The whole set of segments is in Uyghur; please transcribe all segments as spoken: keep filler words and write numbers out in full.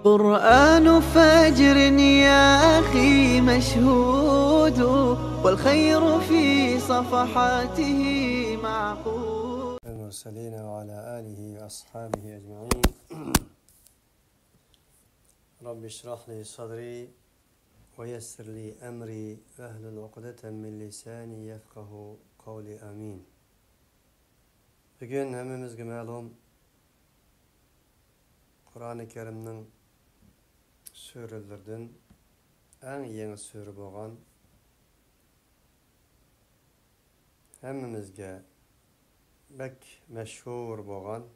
قرآن فجر يا أخي مشهود، والخير في صفحاته معقود. المرسلين وعلى آله وأصحابه أجمعين. رب اشرح لي صدري ويسر لي أمري واحلل عقدة من لساني يفقه قولي. آمين. بۈگۈن ھەممىمىزگە مەلۇم، قۇرئانى كەرىمنىڭ سۈرىلىرىدىن ئەڭ يېڭى سۈرە بولغان، ھەممىمىزگە بەك مەشھۇر بولغان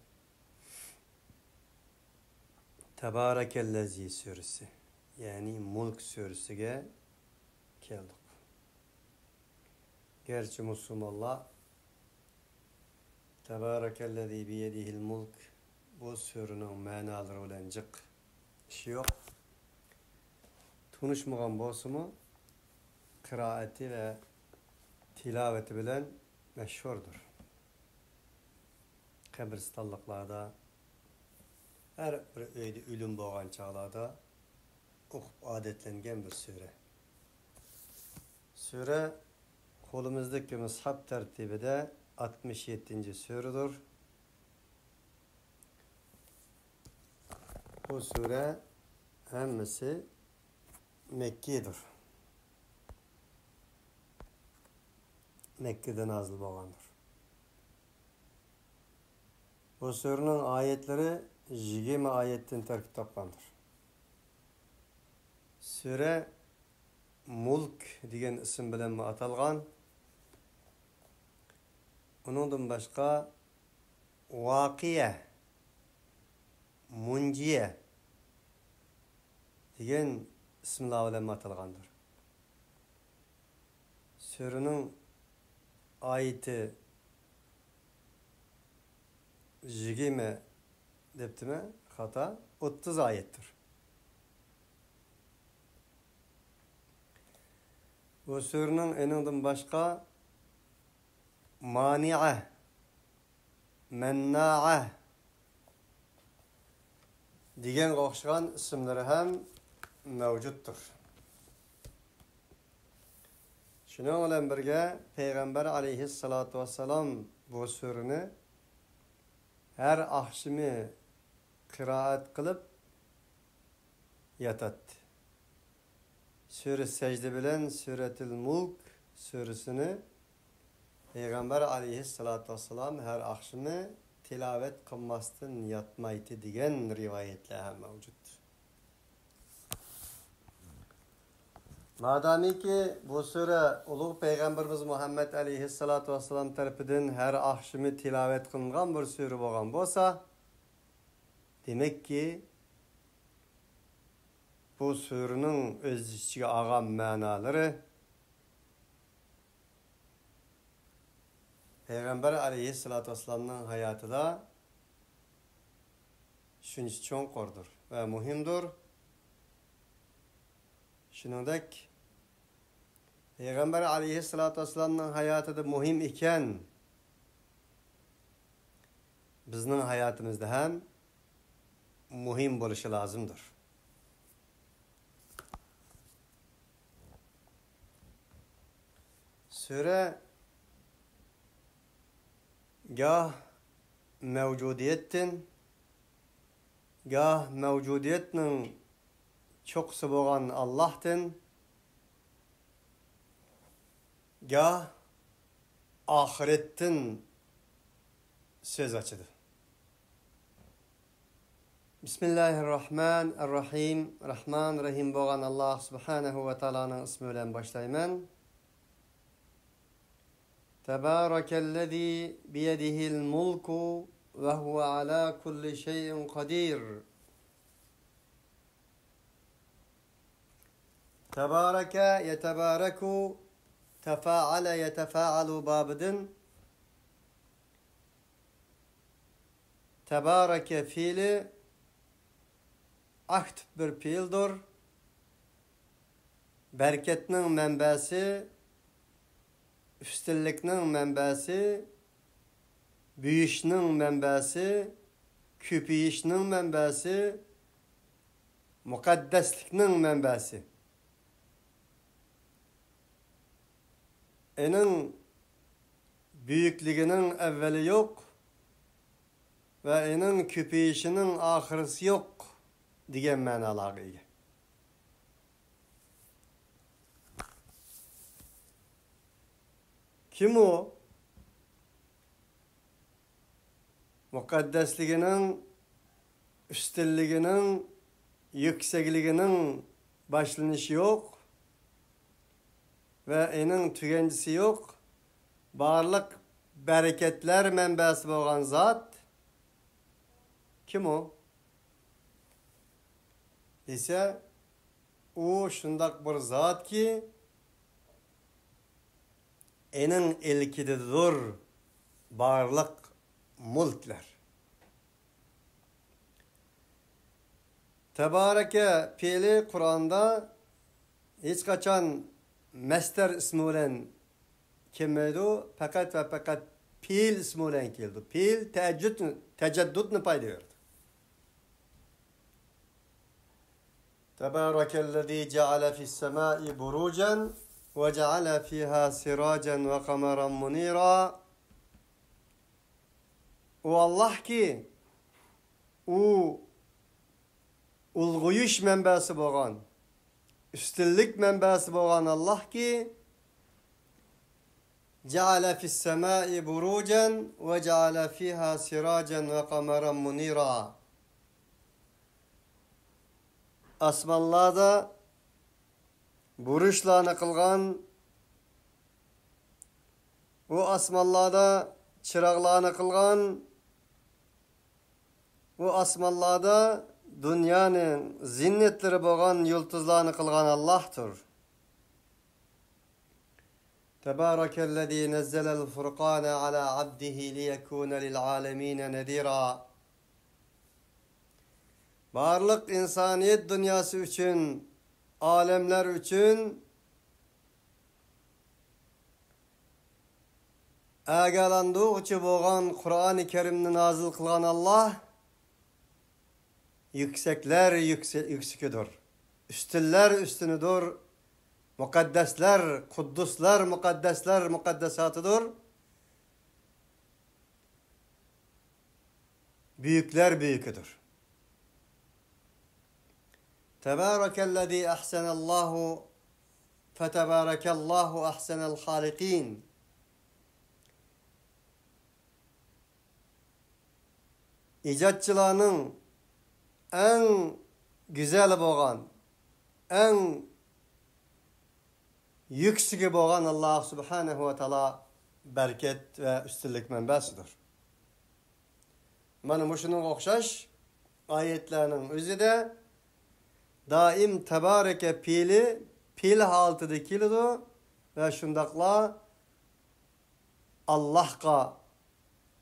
تەبارەكەللەزى سۈرىسى، يەنى مۇلك سۈرىسىگە كەلدۇق. گەرچە مۇسۇلمانلار تەبارەكەللەزى بىيەدىھىل مۇلك بۇ سۈرىنىڭ مەنالىرى بىلەن جىق ئىشى يوق، تونۇشمىغان بولسىمۇ، قىرائىتى ۋە تىلاۋىتى بىلەن مەشھۇردۇر. قەبرىستانلىقلاردا، ھەر بىر ئۆيدە ئۆلۈم بولغان چاغلاردا ئوقۇپ ئادەتلەنگەن بىر سۈرە. سۈرە قولىمىزدىكى مۇسھەپ تەرتىبىدە ئاتمىش يەتتىنچى سۈرىدۇر. بۇ سۈرە ھەممىسى مەككىدۇر. مەككىدە نازىل بولغاندۇر. بۇ سۈرىنىڭ ئايەتلىرى يىگىرمە ئايەتتىن تەركىب تاپقاندۇر. سۈرە مۇلك دېگەن ئىسىم بىلەنمۇ ئاتالغان. ئۇنىڭدىن باشقا ۋاقىئە، مۇنجىيە دېگەن ئىسىملار بىلەنمۇ ئاتالغاندۇر. سۈرىنىڭ ئايىتى يىگىرمە دەپتىمەن، خاتا، ئوتتۇز ئايەتتۇر. بۇ سۈرىنىڭ ئېنىڭدىن باشقا مانىئە، مەننائە دېگەنگە ئوخشىغان ئىسىملىرى ھەم مەۋجۇتتۇر. شۇنىڭ بىلەن بىرگە، پەيغەمبەر ئەلەيھىسسالاتۇ ۋەسسالام بۇ سۈرىنى ھەر ئاخشىمى قىرائەت قىلىپ ياتاتتى. سۈرە سەجدە بىلەن سۈرەتۇل مۇلك سۈرىسىنى پەيغەمبەر ئەلەيھىسسالاتۇ ۋەسسالام ھەر ئاخشىمى تىلاۋەت قىلماستىن ياتمايتتى دېگەن رىۋايەتلەر ھەم مەۋجۇت. مادامىكى بۇ سۈرە ئۇلۇغ پەيغەمبىرىمىز مۇھەممەد ئەلەيھىسسالاتۇ ۋەسسالام تەرىپىدىن ھەر ئاخشىمى تىلاۋەت قىلىنغان بىر سۈرە بولغان بولسا، دېمەككى، بۇ سۈرىنىڭ ئۆز ئىچىگە ئالغان مەنالىرى پەيغەمبەر ئەلەيھىسسالاتۇ ۋەسسالامنىڭ ھاياتىدا شۇنچە چوڭقۇردۇر ۋە مۇھىمدۇر. شۇنىڭدەك، پەيغەمبەر ئەلەيھىسسالاتۇ ۋەسسالامنىڭ ھاياتىدا مۇھىم ئىكەن، بىزنىڭ ھاياتىمىزدا ھەم مۇھىم بولۇشى لازىمدۇر. سۈرە گاھ مەۋجۇدىيەتتىن، گاھ مەۋجۇدىيەتنىڭ چوققىسى بولغان ئاللاھتىن، گاھ ئاخىرەتتىن سۆز ئاچىدۇ. بىسمىللاھىررەھمانىررەھىم. رەھمان، رەھىم بولغان ئاللاھ سۇبھانەھۇ ۋە تائالانىڭ ئىسمى بىلەن باشلايمەن. تبارك الذي بيده الملك وهو على كل شيء قدير. تبارك يتبارك، تفاعل يتفاعل بابىدىن تبارك فېئىلى ئاكتىپ بىر پېئىلدۇر. بەرىكەتنىڭ مەنبەسى، ئۈستۈنلۈكنىڭ مەنبەسى، بۈيۈشنىڭ مەنبەسى، كۆپىيىشنىڭ مەنبەسى، مۇقەددەسلىكنىڭ مەنبەسى. ئېنىڭ بۈيۈكلۈكىنىڭ ئەۋۋىلى يوق ۋە ئېنىڭ كۆپىيىشىنىڭ ئاخىرىسى يوق دېگەن مەنالارغا ئىگە. كىم ئۇ؟ مۇقەددەسلىكىنىڭ، ئۈستۈنلۈكىنىڭ، يۈكسەكلىكىنىڭ باشلىنىشى يوق ۋە ئېنىڭ تۈگەنچىسى يوق، بارلىق بەرىكەتلەر مەنبەسى بولغان زات كىم ئۇ؟ دېسە، ئۇ شۇنداق بىر زاتكى، ئېنىڭ ئىلكىدىدۇر بارلىق مۈلۈكلەر. تەبارەكە پېئىلى قۇرئاندا ھېچقاچان مەسدەر ئىسمى بىلەن كەلمەيدۇ، پەقەت ۋە پەقەت پېئىل ئىسمى بىلەن كېلىدۇ. پېئىل تەجەددۇت، تەجەددۇتنى پايدا بېرىدۇ. تبارك الذي جعل في السماء بروجا وجعل فيها سراجا وقمرا منيرا. ئۇ ئاللاھكى، ئۇ ئۇلغىيىش مەنبەسى بولغان، ئۈستۈنلۈك مەنبەسى بولغان ئاللاھكى، جعل في السماء بروجا وجعل فيها سراجا وقمرا منيرا. ئاسمانلاردا بۇرۇچلارنى قىلغان، ئۇ ئاسمانلاردا چىراغلارنى قىلغان، ئۇ ئاسمانلاردا دۇنيانىڭ زىننەتلىرى بولغان يۇلتۇزلارنى قىلغان ئاللاھتۇر. تبارك الذي نزل الفرقان على عبده ليكون للعالمين نذيرا. بارلىق ئىنسانىيەت دۇنياسى ئۈچۈن، ئالەملەر ئۈچۈن ئاگاھلاندۇرغۇچى بولغان قۇرئانى كەرىمنى نازىل قىلغان ئاللاھ يۈكسەكلەر يۈكسە-، يۈكسىكىدۇر. ئۈستۈنلەر ئۈستۈنىدۇر. مۇقەددەسلەر، قۇددۇسلار، مۇقەددەسلەر مۇقەددەساتىدۇر. بۈيۈكلەر بۈيۈكىدۇر. تبارك الذي أحسن الله، فتبارك الله أحسن الخالقين. ئىجادچىلارنىڭ ئەڭ گۈزەلى بولغان، ئەڭ يۈكسىكى بولغان ئاللاھ سۇبھانەھۇ ۋە تائالا بەرىكەت ۋە ئۈستۈنلۈك مەنبەسىدۇر. مانا مۇشۇنىڭغا ئوخشاش ئايەتلەرنىڭ ئۆزىدە دائىم تەبارەكە پېئىلى پېئىل ھالىتىدە كېلىدۇ ۋە شۇنداقلا ئاللاھقا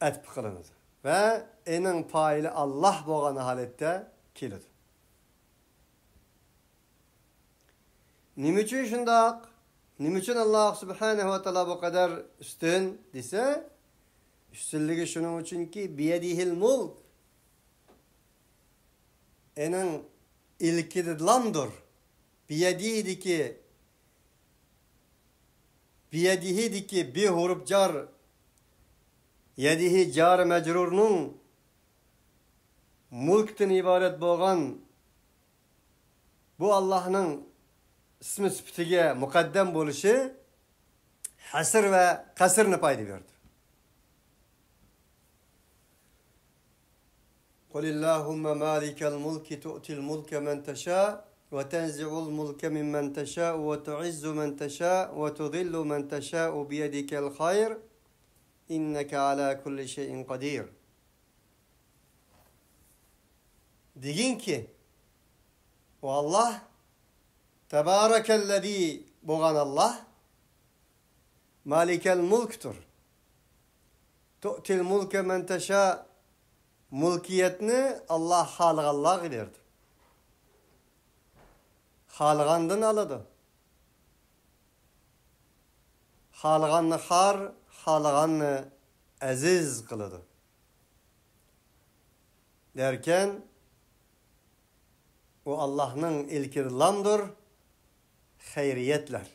ئەتپ قىلىنىدۇ ۋە ئېنىڭ پائىلى ئاللاھ بولغان ھالەتتە كېلىدۇ. نېمە ئۈچۈن شۇنداق؟ نېمە ئۈچۈن ئاللاھ سۇبھانەھۇ ۋە تائالا بۇ قەدەر ئۈستۈن دېسە، ئۈستۈنلۈكى شۇنىڭ ئۈچۈنكى، بىيەدىھىل مۇلك، ئېنىڭ ئىلكىدىلامدۇر. بىيەدىھىدىكى، بىيەدىھىدىكى بى ھۇرۇپ جار، يەدىھى جار مەجرۇرنىڭ مۇلكتىن ئىبارەت بولغان بۇ ئاللاھنىڭ ئىسمى سۈپىتىگە مۇقەددەم بولۇشى ھەسر ۋە قەسرنى پايدا بېرىدۇ. قل اللهم مالك الملك تؤتي الملك من تشاء وتنزع الملك ممن تشاء وتعز من تشاء وتذل من تشاء بيدك الخير إنك على كل شيء قدير. دېگىنكى، ئۇ ئاللاھ، تەبارەكەللەزى بولغان ئاللاھ، مالىكەل مۇلكتۇر. تۇئتىل مۇلكە مەن تەشا، مۇلكىيەتنى ئاللاھ خالىغانلارغا بېرىدۇ. خالىغاندىن ئالىدۇ. خالىغاننى خار، خالىغاننى ئەزىز قىلىدۇ. دەركەن، ئۇ ئاللاھنىڭ ئىلكىدىلامدۇر خەيرىيەتلەر.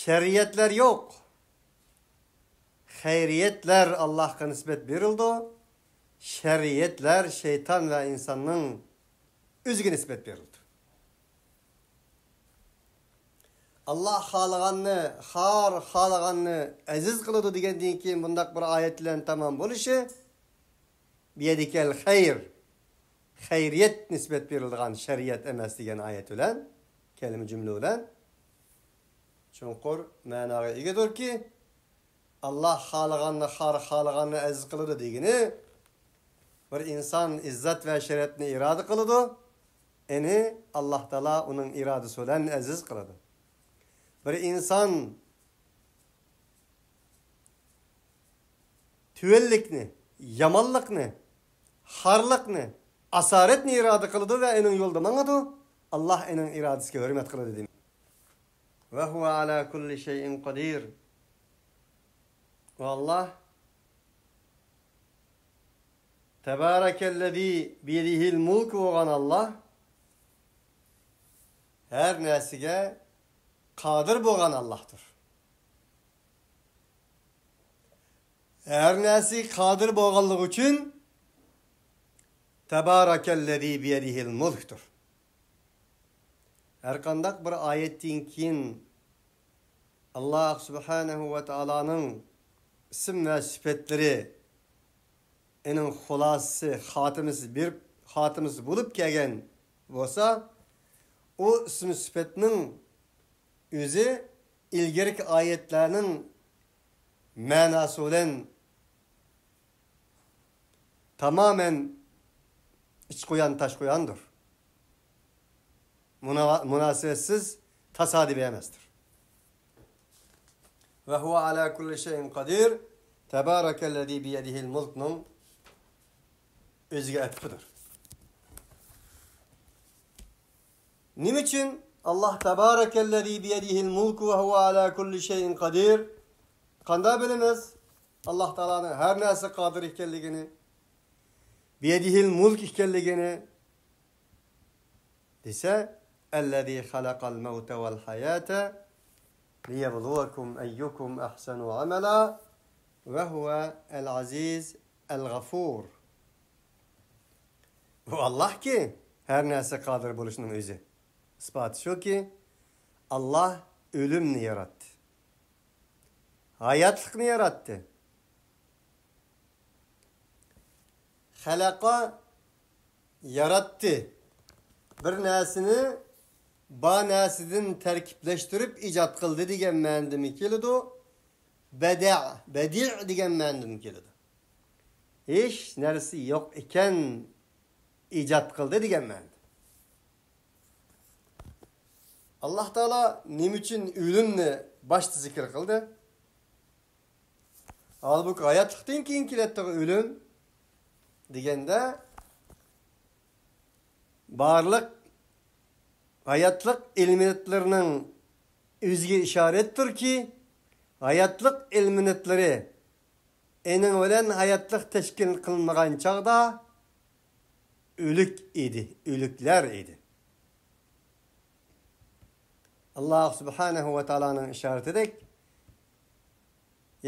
شەررىيەتلەر يوق. خەيرىيەتلەر ئاللاھقا نىسبەت بېرىلىدۇ. شەررىيەتلەر شەيتان ۋە ئىنساننىڭ ئۆزىگە نىسبەت بېرىلىدۇ. ئاللاھ خالىغاننى خار، خالىغاننى ئەزىز قىلىدۇ دېگەندىن كېيىن بۇنداق بىر ئايەت بىلەن تامام بولۇشى، بىيەدىكەل خەير، خەيرىيەت نىسبەت بېرىلىدىغان شەرىئەت ئەمەس دېگەن ئايەت بىلەن، كەلىمە جۈملە بىلەن چوڭقۇر مەناغا ئىگىدۇركى، ئاللاھ خالىغاننى خار، خالىغاننى ئەزىز قىلىدۇ دېگىنى، بىر ئىنسان ئىززەت ۋە شەرەپنى ئىرادە قىلىدۇ، ئېنى ئاللاھ تائالا ئۇنىڭ ئىرادىسى بىلەن ئەزىز قىلىدۇ. بىر ئىنسان تۆۋەنلىكنى، يامانلىقنى، خارلىقنى، ئاسارەتنى ئىرادە قىلىدۇ ۋە ئېنىڭ يولىدا ماڭىدۇ، ئاللاھ ئېنىڭ ئىرادىسىگە ھۆرمەت قىلىدۇ دېمەك. ۋە ھۇۋە ئالا كۇللى شەيئىن قادىر. ئۇ ئاللاھ تەبارەكەللەزى بىيەدىھىل مۇلك بولغان ئاللاھ ھەر نەرسىگە قادىر بولغان ئاللاھتۇر. ھەر نەرسىگە قادىر بولغانلىقى ئۈچۈن تەبارەكەللەزى بىيەدىھىل مۇلكتۇر. ھەرقانداق بىر ئايەتتىن كېيىن ئاللاھ سۇبھانەھۇ ۋە تائالانىڭ ئىسىم ۋە سۈپەتلىرى، ئېنىڭ خۇلاسىسى، خاتىمىسى بېرىپ، خاتىمىسى بولۇپ كەلگەن بولسا، ئۇ ئىسىم سۈپەتنىڭ ئۆزى ئىلگىرىكى ئايەتلەرنىڭ مەناسى بىلەن تامامەن ئىچ قويان، تاش قوياندۇر. مۇنا-، مۇناسىۋەتسىز، تاسادىپىي ئەمەستۇر. ۋە ھۇۋە ئالا كۇللى شەيئىن قادىر، تەبارەكەللەزى بىيەدىھىل مۇلكنىڭ ئۆزىگە ئەتىپىدۇر. نېمە ئۈچۈن ئاللاھ تەبارەكەللەزى بىيەدىھىل مۇلكۇ ۋە ھۇۋە ئالا كۇللى شەيئىن قادىر؟ قانداق بىلىمىز ئاللاھ تائالانىڭ ھەر نەرسە قادىر ئىكەنلىكىنى؟ بىيەدىھىل مۇلك ئىكەنلىكىنى دېسە، ئەللەزى خەلەقەل مەۋتە ۋەل ھاياتە لىيەبلۇۋەكۇم ئەييۇكۇم ئەھسەنۇ ئەمەلا ۋە ھۇۋە ئەل ئەزىز ئەل غەفۇر. بۇ ئاللاھكى ھەر نەرسە قادىر بولۇشنىڭ ئۆزى. ئىسپاتى شۇكى، ئاللاھ ئۆلۈمنى ياراتتى. ھاياتلىقنى ياراتتى. خەلەقە ياراتتى. بىر نەرسىنى بار نەرسىدىن تەركىبلەشتۈرۈپ ئىجاد قىلدى دېگەن مەنىدىمۇ كېلىدۇ. بەدە، بەدىئ دېگەن مەنىدىمۇ كېلىدۇ. ھېچ نەرسە يوق ئىكەن، ئىجاد قىلدى دېگەن مەنىدە. ئاللاھ تائالا نېمە ئۈچۈن ئۆلۈمنى باشتا زىكىر قىلدى؟ ھالبۇكى، ھاياتلىقتىن كېيىن كېلەتتىغۇ ئۆلۈم دېگەندە، بارلىق ھاياتلىق ئېلېمېنتلىرىنىڭ ئۆزىگە ئىشارەتتۇركى، ھاياتلىق ئېلېمېنتلىرى ئېنىڭ بىلەن ھاياتلىق تەشكىل قىلىنمىغان چاغدا ئۆلۈك ئىدى، ئۆلۈكلەر ئىدى. ئاللاھ سۇبھانەھۇ ۋە تائالانىڭ ئىشارىتىدەك،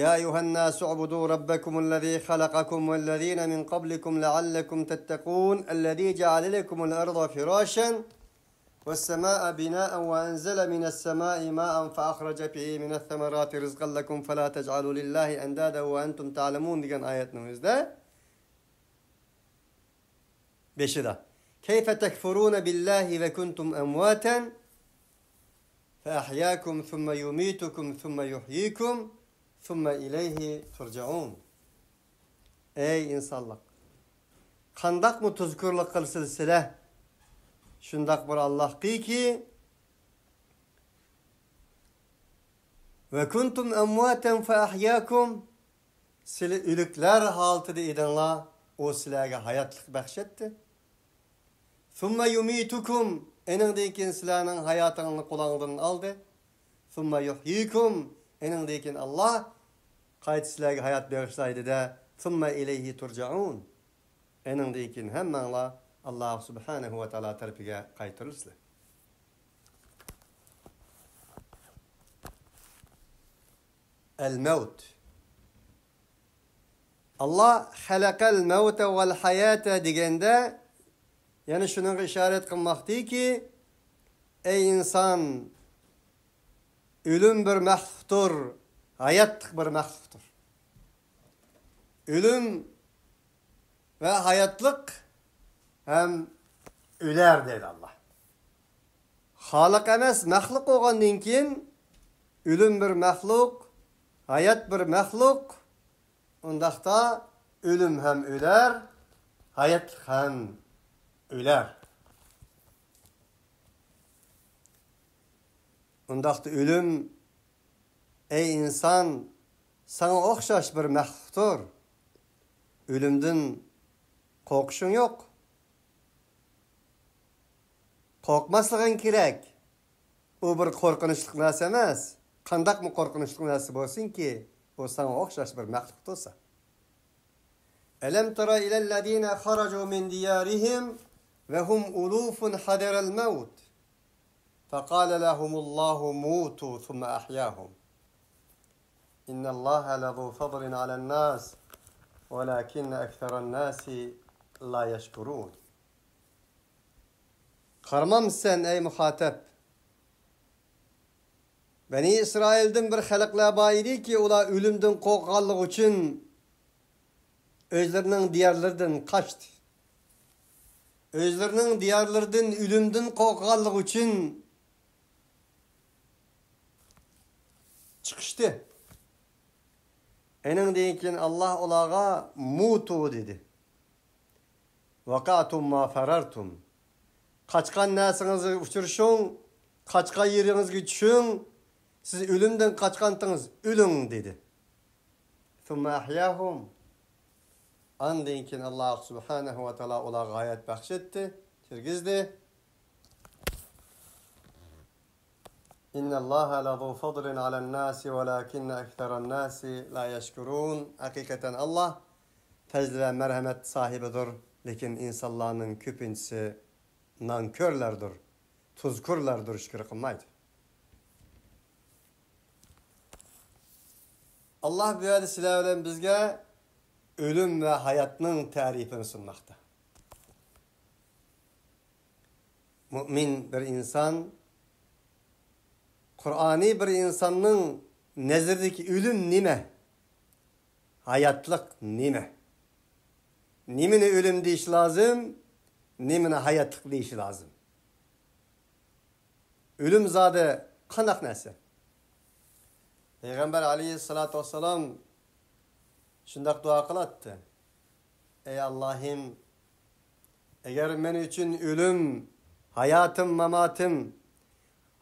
يا أيها الناس اعبدوا ربكم الذي خلقكم والذين من قبلكم لعلكم تتقون الذي جعل لكم الأرض فراشا والسماء بناء وأنزل من السماء ماء فأخرج به من الثمرات رزقا لكم فلا تجعلوا لله أندادا وأنتم تعلمون دېگەن ئايەتنىڭ ئۆزىدە بېشىدا، كيف تكفرون بالله وكنتم أمواتا فأحياكم ثم يميتكم ثم يحييكم ثم إليه ترجعون. ئەي ئىنسانلىق! قانداقمۇ تۇزكورلۇق قىلىسىز سىلەر شۇنداق بىر ئاللاھقىكى، وكنتم أمواتا فأحياكم، سىلى ئۆلۈكلەر ھالىتىدە ئىدىڭلار، ئۇ سىلەرگە ھاياتلىق بەخش ئەتتى. ثم يميتكم، ئېنىڭدىن كېيىن سىلەرنىڭ ھاياتىڭلارنى قولۇڭلاردىن ئالدى. ثم يحييكم، ئېنىڭدىن كېيىن ئاللاھ قايتا سىلەرگە ھايات بېغىشلايدۇ-دە. ثم إليه ترجعون. ئېنىڭدىن كېيىن ھەممەڭلار ئاللاھ سۇبھانەھۇ ۋە تائالا تەرىپىگە قايتۇرۇلىسىلەر. ئەل مەۋت. ئاللاھ خەلەقەل مەۋتە ۋەل ھاياتە دېگەندە، يەنە شۇنىڭغا ئىشارەت قىلماقتىكى، ئەي ئىنسان، ئۆلۈم بىر مەخلۇقتۇر، ھاياتلىق بىر مەخلۇقتۇر. ئۆلۈم ۋە ھاياتلىق ھەم ئۆلەر دەيدۇ ئاللاھ. خالىق ئەمەس، مەخلۇق بولغاندىن كېيىن، ئۆلۈم بىر مەخلۇق، ھايات بىر مەخلۇق. ئۇنداقتا ئۆلۈم ھەم ئۆلەر، ھاياتلىق ھەم ئۆلەر. ئۇنداقتا ئۆلۈم، ئەي ئىنسان، ساڭا ئوخشاش بىر مەخلۇقتۇر. ئۆلۈمدىن قورقۇشۇڭ يوق. قورقماسلىقىڭ كېرەك. ئۇ بىر قورقۇنچلۇق نەرسە ئەمەس. قانداقمۇ قورقۇنچلۇق نەرسە بولسۇنكى، ئۇ ساڭا ئوخشاش بىر مەخلۇق تۇرسا. ألم تر إلى الذين خرجوا من ديارهم وهم ألوف حذر الموت فقال لهم الله موتوا ثم أحياهم إن الله لذو فضل على الناس ولكن أكثر الناس لا يشكرون. قارىمامسەن، ئەي مۇخاتەپ؟ بەنى ئىسرائىلدىن بىر خەلقلەر بار ئىدىكى، ئۇلار ئۆلۈمدىن قورققانلىقى ئۈچۈن ئۆزلىرىنىڭ دىيارلىرىدىن قاچتى. ئۆزلىرىنىڭ دىيارلىرىدىن ئۆلۈمدىن قورققانلىقى ئۈچۈن چىقىشتى. ئېنىڭدىن كېيىن ئاللاھ ئۇلارغا مۇتۇ دېدى. ۋەقەتۇم ما فەرەرتۇم. قاچقان نەرسىڭىزگە ئۇچرىشىڭ، قاچقان يېرىڭىزگە چۈشۈڭ، سىز ئۆلۈمدىن قاچقانتىڭىز، ئۆلۈڭ دېدى. ثم أحياهم. ئاندىن كېيىن ئاللاھ سۇبھانەھۇ ۋە تائالا ئۇلارغا ھايات بەخش ئەتتى، كىرگۈزدى. إن الله لذو فضل على الناس ولكن أكثر الناس لا يشكرون. ھەقىقەتەن ئاللاھ پەزلى ۋە مەرھەمەت ساھىبىدۇر، لېكىن ئىنسانلارنىڭ كۆپىنچىسى نانكۆرلەردۇر، تۇزكورلاردۇر، شۈكۈر قىلمايدۇ. ئاللاھ بۇ يەردە سىلەر بىلەن بىزگە ئۆلۈم ۋە ھاياتنىڭ تەرىپىنى سۇنماقتا. مۇئمىن بىر ئىنسان، قۇرئانىي بىر ئىنساننىڭ نەزىرىدىكى ئۆلۈم نېمە؟ ھاياتلىق نېمە؟ نېمىنى ئۆلۈم دېيىش لازىم؟ نېمىنى ھاياتلىق دېيىش لازىم؟ ئۆلۈم زادى قانداق نەرسە؟ پەيغەمبەر ئەلەيھىسسالاتۇ ۋەسسالام شۇنداق دۇئا قىلاتتى: ئەي ئاللاھىم، ئەگەر مەن ئۈچۈن ئۆلۈم، ھاياتىم، ماماتىم،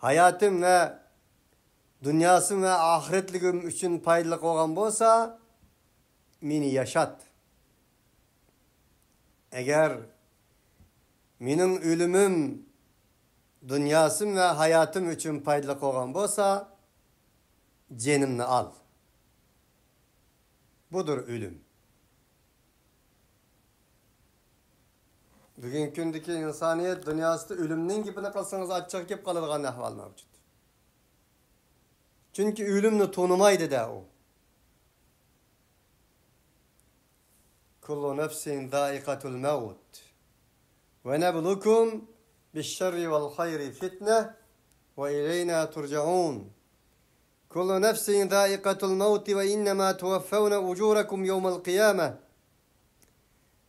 ھاياتىم ۋە دۇنياسىم ۋە ئاخىرەتلىكىم ئۈچۈن پايدىلىق بولغان بولسا، مېنى ياشات. ئەگەر مېنىڭ ئۆلۈمۈم دۇنياسىم ۋە ھاياتىم ئۈچۈن پايدىلىق بولغان بولسا، جېنىمنى ئال. بۇدۇر ئۆلۈم. بۈگۈنكى كۈندىكى ئىنسانىيەت دۇنياسىدا ئۆلۈمنىڭ گېپىنى قىلسىڭىز، ئاچچىق كېلىپ قالىدىغان ئەھۋال مەۋجۇت. چۈنكى ئۆلۈمنى تونۇمايدۇ-دە ئۇ. كل نفس ذائقة الموت ونبلوكم بالشر والخير فتنة وإلينا ترجعون. كل نفس ذائقة الموت وإنما توفون أجوركم يوم القيامة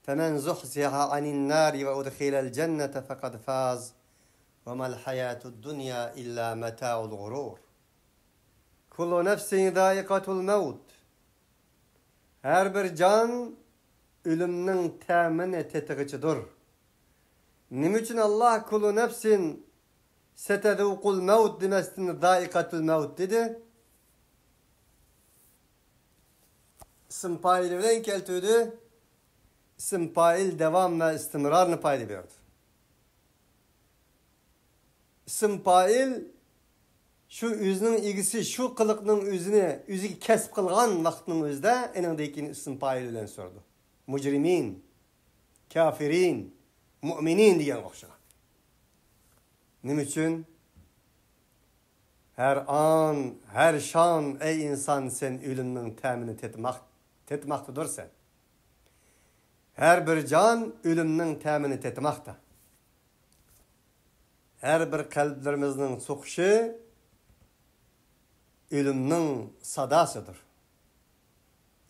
فمن زحزح عن النار وأدخل الجنة فقد فاز وما الحياة الدنيا إلا متاع الغرور. كل نفس ذائقة الموت. ھەر بىر جان ئۆلۈمنىڭ تەمىنى تېتىغۇچىدۇر. نېمە ئۈچۈن ئاللاھ كل نفس ستذوق الموت دېمەستىن ذائقة الموت دېدى؟ ئىسىم پائىلى بىلەن كەلتۈردى. ئىسىم پائىل داۋام ۋە ئىستىمرارنى پايدا بېرىدۇ. ئىسىم پائىل شۇ ئۆزىنىڭ ئىگىسى، شۇ قىلىقنىڭ ئۆزىنى ئۆزىگە كەسىپ قىلغان ۋاقىتنىڭ ئۆزىدە، ئېنىڭدىن كېيىن ئىسىم پائىل بىلەن سۈرىدۇ. مۇجرىمىن. كافرين، مؤمنين دېگەنگە ئوخشىغان. نېمە ئۈچۈن؟ ھەر ئان، ھەر شان، ئەي ئىنسان، سەن ئۆلۈمنىڭ تەمىنى تېتىماق-، تېتىماقتىدۇرسەن. ھەر بىر جان ئۆلۈمنىڭ تەمىنى تېتىماقتا. ھەر بىر قەلبلىرىمىزنىڭ سوقۇشى ئۆلۈمنىڭ ساداسىدۇر.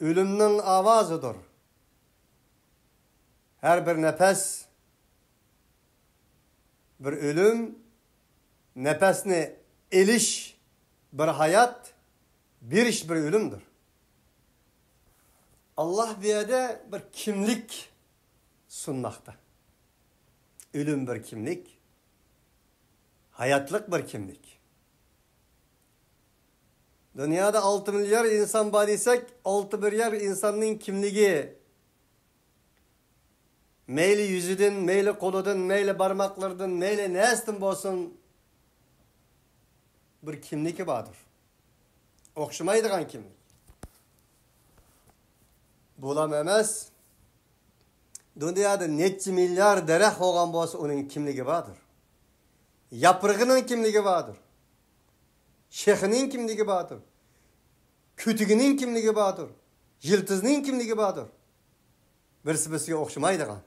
ئۆلۈمنىڭ ئاۋازىدۇر. ھەر بىر نەپەس بىر ئۆلۈم، نەپەسنى ئېلىش بىر ھايات، بېرىش بىر ئۆلۈمدۇر. ئاللاھ بۇ يەردە بىر كىملىك سۇنماقتا. ئۆلۈم بىر كىملىك، ھاياتلىق بىر كىملىك. دۇنيادا ئالتە مىليار ئىنسان بار دېسەك، ئالتە مىليار ئىنساننىڭ كىملىكى، مەيلى يۈزىدىن، مەيلى قولىدىن، مەيلى بارماقلىرىدىن، مەيلى نەسىدىن بولسۇن، بىر كىملىكى باردۇر. ئوخشىمايدىغان كىملىك. بۇلام ئەمەس، دۇنيادا نەچچە مىليار دەرەخ بولغان بولسا، ئۇنىڭ كىملىكى باردۇر. ياپرىقىنىڭ كىملىكى باردۇر. شېخىنىڭ كىملىكى باردۇر. كۆتۈكىنىڭ كىملىكى باردۇر. يىلتىزىنىڭ كىملىكى باردۇر. بىرسى بىرسىگە ئوخشىمايدىغان.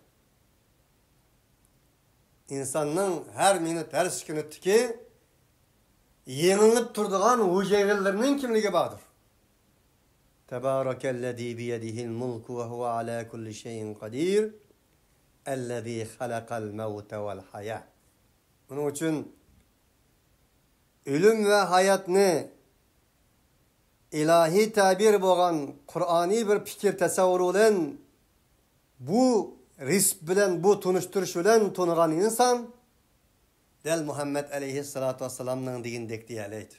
ئىنساننىڭ ھەر مىنۇت، ھەر سېكۇنتتىكى يېڭىلىنىپ تۇرىدىغان ھۈجەيرىلىرىنىڭ كىملىكى باردۇر. تبارك الذي بيده الملك وهو على كل شيء قدير الذي خلق الموت والحياة. ئۇنىڭ ئۈچۈن ئۆلۈم ۋە ھاياتنى ئىلاھىي تەبىر بولغان قۇرئانىي بىر پىكىر تەسەۋۋۇر بىلەن بۇ رىسىپ بىلەن، بۇ تونۇشتۇرۇش بىلەن تونۇغان ئىنسان دەل مۇھەممەد ئەلەيھىسسالاتۇ ۋەسسالامنىڭ دېگىنىدەك دېيەلەيدۇ.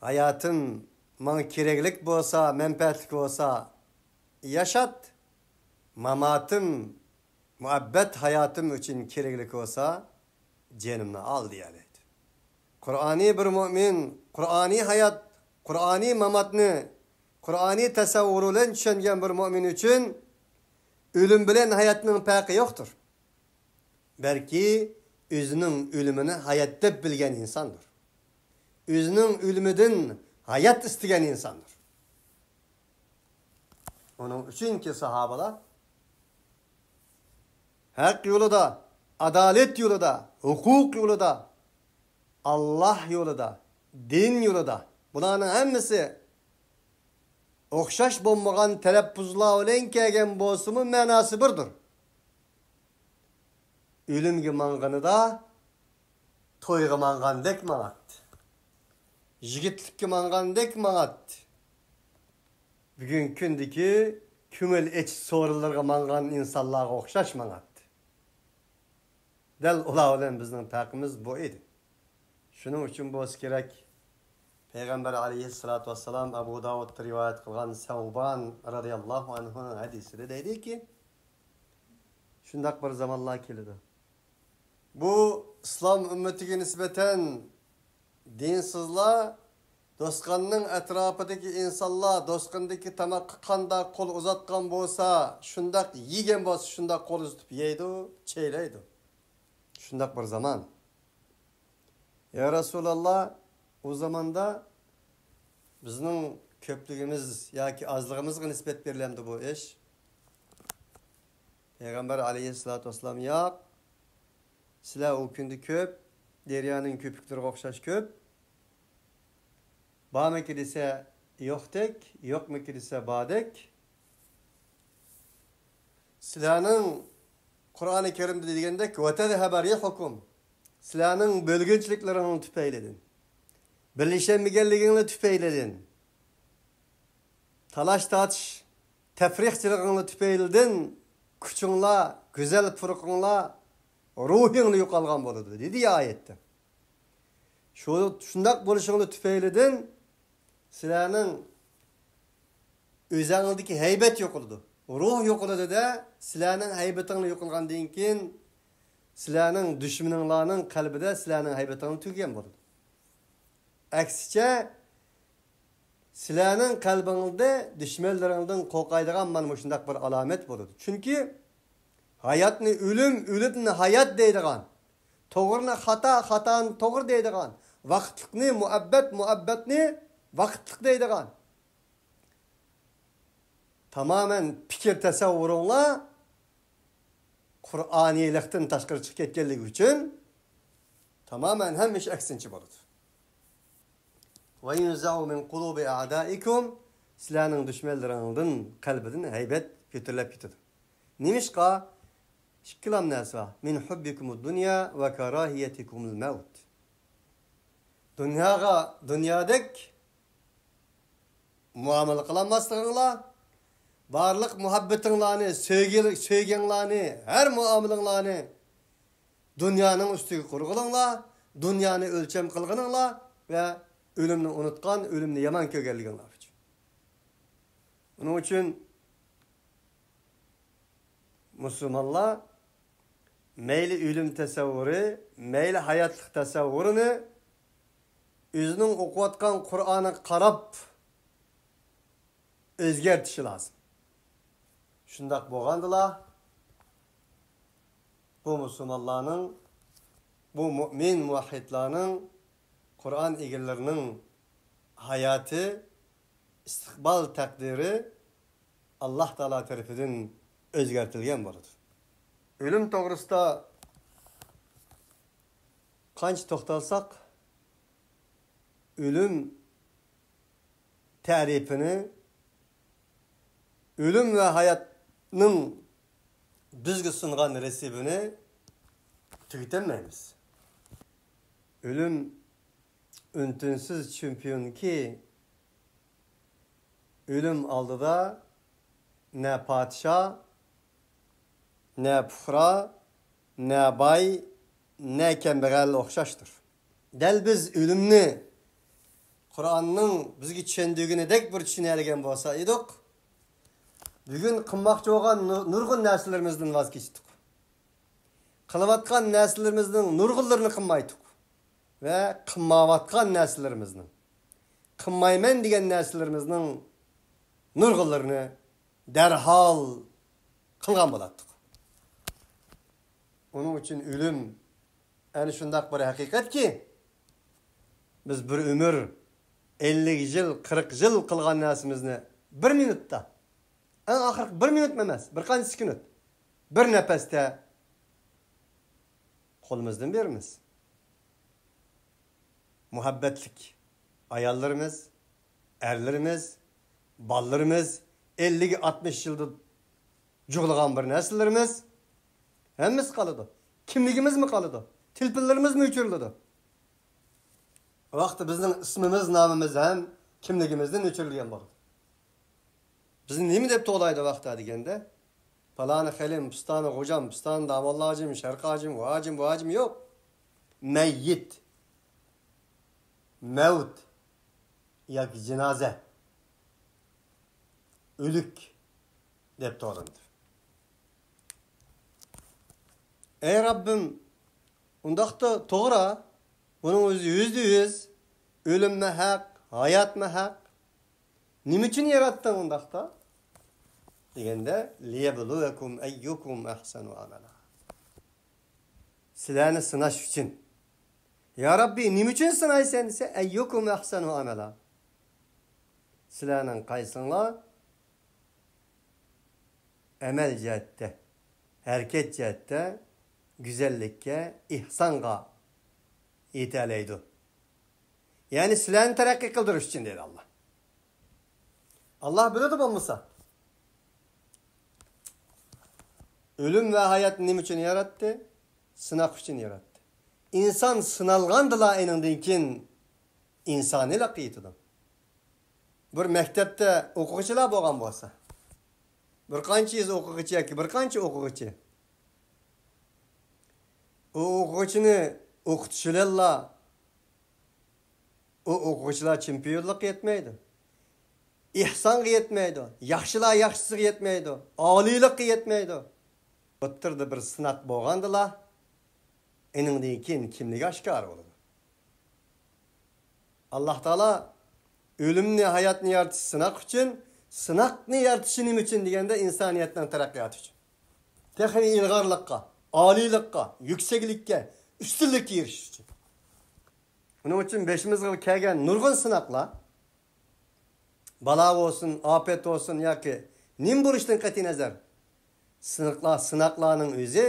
ھاياتىم ماڭا كېرەكلىك بولسا، مەنپەئەتلىك بولسا ياشات، ماماتىم، مۇئەببەت ھاياتىم ئۈچۈن كېرەكلىك بولسا جېنىمنى ئال دېيەلەيدۇ. قۇرئانىي بىر مۆمىن، قۇرئانىي ھايات، قۇرئانىي ماماتنى، قۇرئانىي تەسەۋۋۇر بىلەن چۈشەنگەن بىر مۆمىن ئۈچۈن ئۆلۈم بىلەن ھاياتنىڭ پەرقى يوقتۇر. بەلكى ئۆزىنىڭ ئۆلۈمىنى ھايات دەپ بىلگەن ئىنساندۇر. ئۆزىنىڭ ئۆلۈمىدىن ھايات ئىستىگەن ئىنساندۇر. ئۇنىڭ ئۈچۈنكى ساھابىلار ھەق يولىدا، ئادالەت يولىدا، ھوقۇق يولىدا، ئاللاھ يولىدا، دىن يولىدا، بۇلارنىڭ ھەممىسى ئوخشاش بولمىغان تەلەپپۇزلار بىلەن كەلگەن بولسىمۇ، مەناسى بىردۇر. ئۆلۈمگە ماڭغىنىدا تويغا ماڭغاندەك ماڭاتتى. يىگىتلىككە ماڭغاندەك ماڭاتتى. بۈگۈنكى كۈندىكى كۆڭۈل ئېچىش سورۇنلىرىغا ماڭغان ئىنسانلارغا ئوخشاش ماڭاتتى. دەل ئۇلار بىلەن بىزنىڭ پەرقىمىز بۇ ئىدى. شۇنىڭ ئۈچۈن بولسا كېرەك، پەيغەمبەر ئەلەيھىسسالاتۇ ۋەسسالام ئەبۇ داۋۇدتا رىۋايەت قىلغان سەۋبان رەزىياللاھۇ ئەنھۇنىڭ ھەدىسىدە دەيدىكى، شۇنداق بىر زامانلار كېلىدۇ. بۇ ئىسلام ئۈممىتىگە نىسبەتەن دىنسىزلار، دوستخاننىڭ ئەتراپىدىكى ئىنسانلار دوستخانىدىكى تاماققا قانداق قول ئۇزاتقان بولسا، شۇنداق يېگەن بولسا، شۇنداق قول ئۇزىتىپ يەيدۇ، چەيلەيدۇ. شۇنداق بىر زامان. يا رەسۇلاللا، ئۇ زاماندا بىزنىڭ كۆپلۈكىمىز ياكى ئازلىقىمىزغا نىسبەت بېرىلەمدۇ بۇ ئىش؟ پەيغەمبەر ئەلەيھىسسالاتۇ ۋەسسالام، ياق، سىلەر ئۇ كۈندە كۆپ، دەريانىڭ كۆپۈكلىرىگە ئوخشاش كۆپ. بارمىكى دېسە يوقتەك، يوقمىكى دېسە باردەك. سىلەرنىڭ قۇرئانى كەرىمدە دېگەندەك، وتذهب ريحكم، سىلەرنىڭ بۆلگۈنچىلىكلىرىڭلار تۈپەيلىدىن، بىرلىشەلمىگەنلىكىڭلار تۈپەيلىدىن، تالاش-تارتىش، تەپرىقىچىلىكىڭلار تۈپەيلىدىن كۈچۈڭلار، گۈزەل پۇرىقىڭلار، روھىڭلار يوقالغان بولىدۇ، دېدى يا ئايەتتە. شۇ، شۇنداق بولۇشۇڭلار تۈپەيلىدىن سىلەرنىڭ ئۆزەڭلىدىكى ھەيبەت يوقىلىدۇ. روھ يوقىلىدۇ-دە، سىلەرنىڭ ھەيبىتىڭلار يوقالغاندىن كېيىن، سىلەرنىڭ دۈشمىنىڭلارنىڭ قەلبىدە سىلەرنىڭ ھەيبىتىڭلار تۈگىگەن بولىدۇ. ئەكسىچە، سىلەرنىڭ قەلبىڭلاردا دۈشمەنلىرىڭدىن قورقايدىغان مانا مۇشۇنداق بىر ئالامەت بولىدۇ. چۈنكى ھاياتنى ئۆلۈم، ئۆلۈمنى ھايات دەيدىغان، توغرىنى خاتا، خاتانى توغرا دەيدىغان، ۋاقىتلىقنى مۇھەببەت، مۇھەببەتنى ۋاقىتلىق دەيدىغان. تامامەن پىكىر تەسەۋۋۇرۇڭلار قۇرئانىيلىقتىن تاشقىرى چىقىپ كەتكەنلىكى ئۈچۈن تامامەن ھەممە ئىش ئەكسىنچە بولىدۇ. وَيُنزَعُ مِنْ قُلُوبِ أَعْدَائِكُمْ، سىلەرنىڭ دۈشمەنلىرىڭدىن قەلبىدىن ھەيبەت كۆتۈرۈلۈپ كېتىدۇ. نېمىشقا؟ ئىككىلا نەرسە بار. مِنْ حُبِّكُمُ الدُّنْيَا وَكَرَاهِيَتِكُمُ الْمَوْتَ. دۇنياغا، دۇنيادەك مۇئامىلە قىلالماسلىقىڭلار، بارلىق مۇھەببىتىڭلارنى، سۆيگۈ-، سۆيگۈڭلارنى، ھەر مۇئامىلىڭلارنى دۇنيانىڭ ئۈستىگە قۇرغىنىڭلار، دۇنيانى ئۆلچەم قىلغىنىڭلار ۋە ئۆلۈمنى ئۇنۇتقان، ئۆلۈمنى يامان كۆرگەنلىكىڭلار ئۈچۈن. ئۇنىڭ ئۈچۈن مۇسۇلمانلار مەيلى ئۆلۈم تەسەۋۋۇرى، مەيلى ھاياتلىق تەسەۋۋۇرىنى ئۆزىنىڭ ئوقۇۋاتقان قۇرئانىغا قاراپ ئۆزگەرتىشى لازىم. شۇنداق بولغاندىلا، بۇ مۇسۇلمانلارنىڭ، بۇ مۇئمىن مۇۋەھھىدلارنىڭ، قۇرئان ئىگىلىرىنىڭ ھاياتى، ئىستىقبال تەقدىرى ئاللاھ تائالا تەرىپىدىن ئۆزگەرتىلگەن بولىدۇ. ئۆلۈم توغرىسىدا قانچە توختالساق، ئۆلۈم تەرىپىنى، ئۆلۈم ۋە ھاياتنىڭ بىزگە سۇنغان نېسىۋىنى تۈگىتەلمەيمىز. ئۆلۈم ئۈن-تىنسىز چېمپىيونكى، ئۆلۈم ئالدىدا نە پادىشاھ، نە پۇقرا، نە باي، نە كەمبەغەل ئوخشاشتۇر. دەل بىز ئۆلۈمنى قۇرئاننىڭ بىزگە چۈشەندۈرگىنىدەك بىر چۈشىنەلىگەن بولسا ئىدۇق، بۈگۈن قىلماقچى بولغان نۇ-، نۇرغۇن نەرسىلىرىمىزدىن ۋاز كېچتۇق. قىلىۋاتقان نەرسىلىرىمىزنىڭ نۇرغۇنلىرىنى قىلمايتتۇق ۋە قىلمايۋاتقان نەرسىلىرىمىزنىڭ، قىلمايمەن دېگەن نەرسىلىرىمىزنىڭ نۇرغۇنلىرىنى دەرھال قىلغان بولاتتۇق. ئۇنىڭ ئۈچۈن ئۆلۈم ئەنە شۇنداق بىر ھەقىقەتكى، بىز بىر ئۆمۈر، ئەللىك يىل، قىرىق يىل قىلغان نەرسىمىزنى بىر مىنۇتتا، ئەڭ ئاخىرقى بىر مىنۇتمۇ ئەمەس، بىر قانچە سېكۇنت، بىر نەپەستە قولىمىزدىن بېرىمىز. مۇھەببەتلىك ئاياللىرىمىز، ئەرلىرىمىز، بالىلىرىمىز، ئەللىك، ئاتمىش يىلدا جۇغلىغان بىر نەرسىلىرىمىز، ھەممىسى قالىدۇ. كىملىكىمىزمۇ قالىدۇ. تېلېفونلىرىمىزمۇ ئۆچۈرۈلىدۇ. ئۇ ۋاقىتتا بىزنىڭ ئىسمىمىز، نامىمىز ھەم كىملىكىمىزدىن ئۆچۈرۈلگەن بولىدۇ. بىزنى نېمە دەپ توۋلايدۇ ۋاقىتتا دېگەندە، پالانى خېلىم، پىستانى غوجام، پىستانى داموللا ھاجىم، شەرقىي ھاجىم، ۋۇ ھاجىم، بۇ ھاجىم يوق. مەييىت، مەۋت ياكى جىنازە، ئۆلۈك دەپ توۋلىنىدۇ. ئەي رەببىم، ئۇنداقتا توغرا، بۇنىڭ ئۆزى يۈزدە يۈز، ئۆلۈممۇ ھەق، ھاياتمۇ ھەق. نېمە ئۈچۈن ياراتتىڭ ئۇنداقتا؟ دېگەندە، لىيەبلۇۋەكۇم ئەييۇكۇم ئەھسەنۇ ئەمەلا. سىلەرنى سىناش ئۈچۈن. يا رەببى، نېمە ئۈچۈن سىنايسەن دېسە، ئەييۇكۇم ئەھسەنۇ ئەمەلا. سىلەرنىڭ قايسىڭلار ئەمەل جەھەتتە، ھەرىكەت جەھەتتە گۈزەللىككە، ئېھسانغا يېتەلەيدۇ. يەنى سىلەرنى تەرەققىي قىلدۇرۇش ئۈچۈن دەيدۇ ئاللا. ئاللا بىلىدۇ بولمىسا. ئۆلۈم ۋە ھاياتنى نېمە ئۈچۈن ياراتتى؟ سىناق ئۈچۈن ياراتتى. ئىنسان سىنالغاندىلا ئېنىڭدىن كېيىن ئىنسانىيلىققا يېتىدۇ. بىر مەكتەپتە ئوقۇغۇچىلار بولغان بولسا، بىر قانچە يۈز ئوقۇغۇچى ياكى بىر قانچە ئوقۇغۇچى، ئۇ ئوقۇغۇچىنى ئوقۇتۇش بىلەنلا ئۇ ئوقۇغۇچىلار چېمپىيونلۇققا يەتمەيدۇ. ئېھسانغا يەتمەيدۇ. ياخشىلار ياخشىسىغا يەتمەيدۇ. ئالىيلىققا يەتمەيدۇ. ئوتتۇرىدا بىر سىناق بولغاندىلا، ئېنىڭدىن كېيىن كىملىكى ئاشكارا بولىدۇ. ئاللا تائالا ئۆلۈمنى، ھاياتنى يارىتىش سىناق ئۈچۈن، سىناقنى يارىتىشى نېمە ئۈچۈن دېگەندە، ئىنسانىيەتنىڭ تەرەققىياتى ئۈچۈن. تېخىمۇ ئىلغارلىققا، ئالىيلىققا، يۈكسەكلىككە، ئۈستۈنلۈككە ئېرىشىش ئۈچۈن. ئۇنىڭ ئۈچۈن بېشىمىزغا كەلگەن نۇرغۇن سىناقلار، بالا بولسۇن، ئاپەت بولسۇن ياكى نېمە بولۇشىدىن قەتئىينەزەر، سىناقلار، سىناقلارنىڭ ئۆزى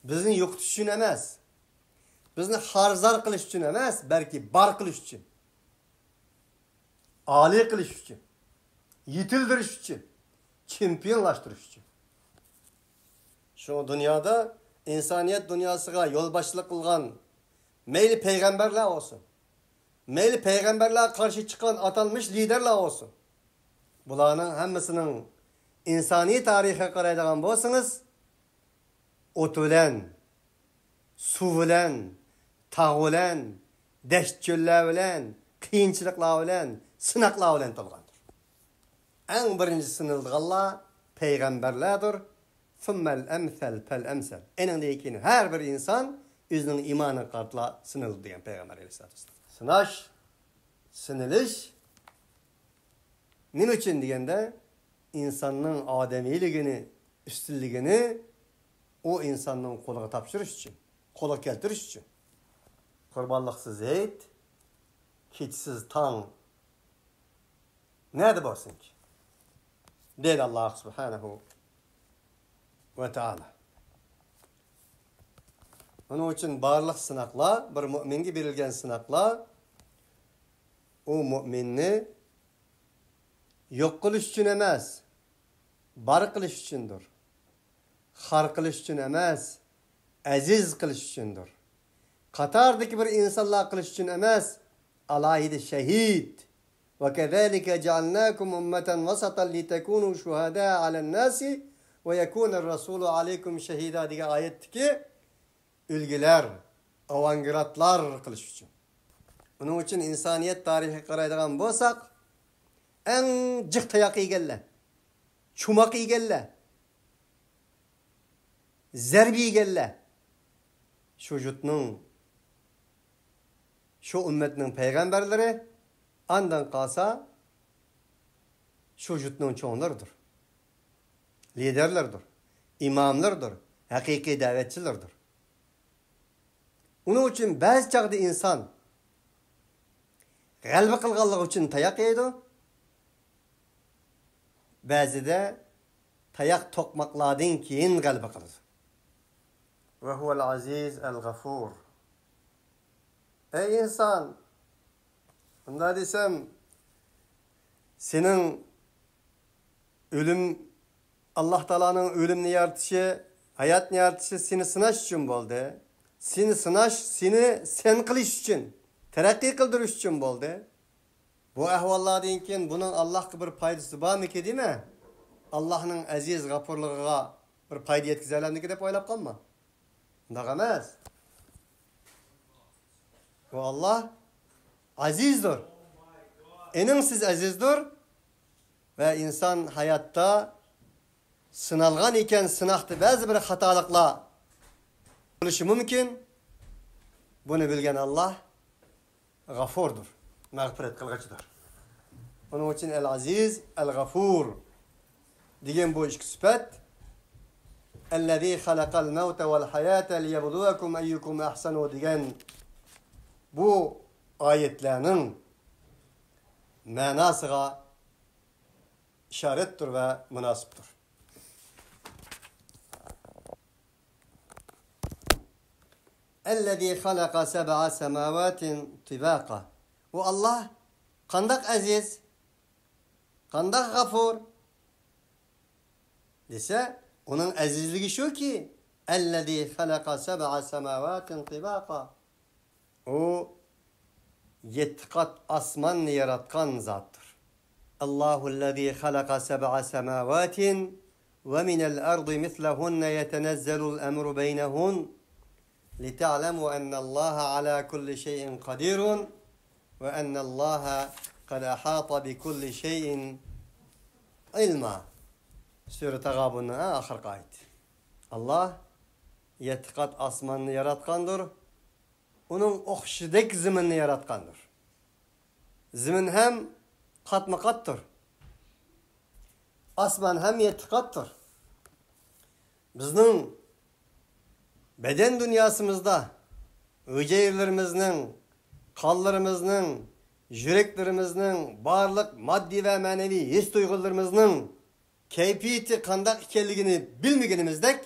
بىزنى يوقىتىش ئۈچۈن ئەمەس، بىزنى خار-زار قىلىش ئۈچۈن ئەمەس، بەلكى بار قىلىش ئۈچۈن، ئالىي قىلىش ئۈچۈن، يېتىلدۈرۈش ئۈچۈن، چېمپىيونلاشتۇرۇش ئۈچۈن. شۇڭا دۇنيادا ئىنسانىيەت دۇنياسىغا يولباشچىلىق قىلغان مەيلى پەيغەمبەرلەر بولسۇن، مەيلى پەيغەمبەرلەرگە قارشى چىققان ئاتالمىش لىدەرلەر بولسۇن، بۇلارنىڭ ھەممىسىنىڭ ئىنسانىي تارىخىغا قارايدىغان بولسىڭىز، ئوت بىلەن، سۇ بىلەن، تاغ بىلەن، دەشت-چۆللەر بىلەن، قىيىنچىلىقلار بىلەن، سىناقلار بىلەن تولغاندۇر. ئەڭ بىرىنچى سىنىلىدىغانلار پەيغەمبەرلەردۇر. ثم الأمثل فالأمثل. ئېنىڭدىن كېيىن ھەر بىر ئىنسان ئۆزىنىڭ ئىمانىغا قارىتىلا سىنىلىدۇ دېگەن پەيغەمبەر ئەلەيھىسسالاتۇ ۋەسسالام. سىناش، سىنىلىش نېمە ئۈچۈن دېگەندە، ئىنساننىڭ ئادەمىيلىكىنى، ئۈستۈنلۈكىنى ئۇ ئىنساننىڭ قولىغا تاپشۇرۇش ئۈچۈن، قولغا كەلتۈرۈش ئۈچۈن. قۇربانلىقسىز ھېيت، كېچىسىز تاڭ نەدە بارسۇنكى؟ دەيدۇ ئاللاھ سۇبھانەھۇ ۋە تائالا. ئۇنىڭ ئۈچۈن بارلىق سىناقلار، بىر مۆمىنگە بېرىلگەن سىناقلار، ئۇ مۆمىننى يوق قىلىش ئۈچۈن ئەمەس، بار قىلىش ئۈچۈندۇر. خار قىلىش ئۈچۈن ئەمەس، ئەزىز قىلىش ئۈچۈندۇر. قاتاردىكى بىر ئىنسانلار قىلىش ئۈچۈن ئەمەس، ئالاھىدە شەھىد. وكذلك جعلناكم أمة وسطا لتكونوا شهداء على الناس ويكون الرسول عليكم شهيدا دېگەن ئايەتتىكى ئۈلگىلەر، ئاۋانگرادلار قىلىش ئۈچۈن. ئۇنىڭ ئۈچۈن ئىنسانىيەت تارىخىغا قارايدىغان بولساق، ئەڭ جىق تاياق يېگەنلەر، چوماق يېگەنلەر، زەربە يېگەنلەر شۇ يۇرتنىڭ، شۇ ئۈممەتنىڭ پەيغەمبەرلىرى، ئاندىن قالسا شۇ يۇرتنىڭ چوڭلىرىدۇر، لىدەرلىرىدۇر، ئىماملىرىدۇر، ھەقىقىي دەۋەتچىلىرىدۇر. ئۇنىڭ ئۈچۈن بەزى چاغدا ئىنسان غەلىبە قىلغانلىقى ئۈچۈن تاياق يەيدۇ. بەزىدە تاياق توقماقلاردىن كېيىن غەلىبە قىلىدۇ. وهو العزيز الغفور. ئەي ئىنسان، مۇنداق دېسەم، سېنىڭ ئۆلۈم، ئاللاھ تائالانىڭ ئۆلۈمنى يارىتىشى، ھاياتنى يارىتىشى سېنى سىناش ئۈچۈن بولدى. سېنى سىناش، سېنى سەن قىلىش ئۈچۈن، تەرەققىي قىلدۇرۇش ئۈچۈن بولدى. بۇ ئەھۋاللاردىن كېيىن بۇنىڭ ئاللاھقا بىر پايدىسى بارمىكى دېمە. ئاللاھنىڭ ئەزىز غەپۇرلۇقىغا بىر پايدا يەتكۈزەلەمدىكى دەپ ئويلاپ قالما. ئۇنداق ئەمەس. بۇ ئاللاھ ئەزىزدۇر. ئېنىڭسىز ئەزىزدۇر. ۋە ئىنسان ھاياتتا سىنالغان ئىكەن، سىناقتا بەزى بىر خاتالىقلار بولۇشى مۇمكىن. بۇنى بىلگەن ئاللاھ غەفۇردۇر، مەغپىرەت قىلغۇچىدۇر. ئۇنىڭ ئۈچۈن ئەل ئەزىز، ئەل غەفۇر دېگەن بۇ ئىككى سۈپەت، الذي خلق الموت والحياة ليبلوكم أيكم أحسن دېگەن بۇ ئايەتلەرنىڭ مەناسىغا ئىشارەتتۇر ۋە مۇناسىپتۇر. الذي خلق سبع سماوات طباقا. ئۇ ئاللاھ قانداق ئەزىز، قانداق غەفۇر دېسە، ئۇنىڭ ئەزىزلىكى شۇكى، الذي خلق سبع سماوات طباقا. ئۇ يەتتە قات ئاسماننى ياراتقان زاتتۇر. الله الذي خلق سبع سماوات ومن الأرض مثلهن يتنزل الأمر بينهن لتعلموا أن الله على كل شيء قدير وأن الله قد أحاط بكل شيء علما. سۈرە تاغابۇننىڭ ئەڭ ئاخىرقى ئايىتى. ئاللاھ يەتتە قات ئاسماننى ياراتقاندۇر. ئۇنىڭ ئوخشىشىدەك زېمىننى ياراتقاندۇر. زېمىن ھەم قاتمۇ قاتتۇر. ئاسمان ھەم يەتتە قاتتۇر. بىزنىڭ بەدەن دۇنياسىمىزدا ھۈجەيرىلىرىمىزنىڭ، قانلىرىمىزنىڭ، يۈرەكلىرىمىزنىڭ بارلىق ماددىي ۋە مەنىۋى ھېس تۇيغۇلىرىمىزنىڭ كەيپىيىتى قانداق ئىكەنلىكىنى بىلمىگىنىمىزدەك،